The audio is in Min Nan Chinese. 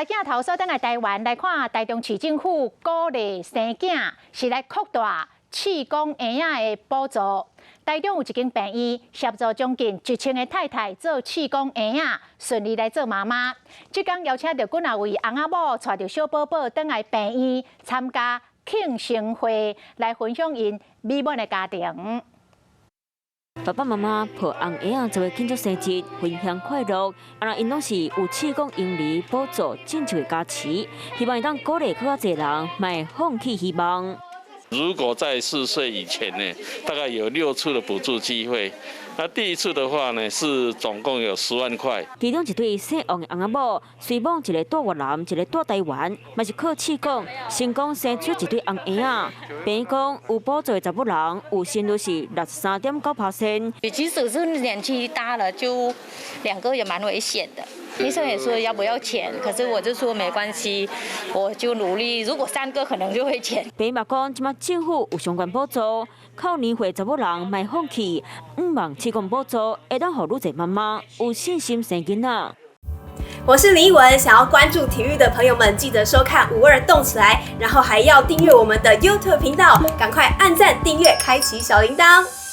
鏡頭鎖轉來台灣來看，台中市政府鼓勵生囝，是來擴大試管嬰仔的補助。台中有一間病院協助將近1000個太太做試管嬰仔，順利來做媽媽。這工邀請著幾若位翁仔某，帶著小寶寶轉來病院參加慶生會，來分享𪜶美滿的家庭。爸爸媽媽抱尪仔做伙慶祝生日，分享快樂。啊，𪜶攏是有試管嬰兒補助政策的加持，希望會當鼓勵閣較濟人，莫放棄希望。如果在4歲以前呢，大概有六次的補助機會。那第一次的話呢，是總共有10萬塊。其中一對姓王的翁仔某，雖罔一個蹛越南，一個蹛台灣，嘛是靠試管成功生出一對尪嬰仔。病院講有補助的查某人，有生率是63.9%。即使是年紀大了，就兩個也蠻危險的。醫生也說要不要錢，可是我就說沒關係，我就努力。如果三個可能就會減。病院嘛講，這馬政府有相關補助，較年歲查某人莫放棄，向望試管補助會當予愈濟媽媽有信心生囡仔。我是林奕文，想要關注體育的朋友們，記得收看五二動起來，然後還要訂閱我們的 YouTube 頻道，趕快按讚、訂閱、開啟小鈴鐺。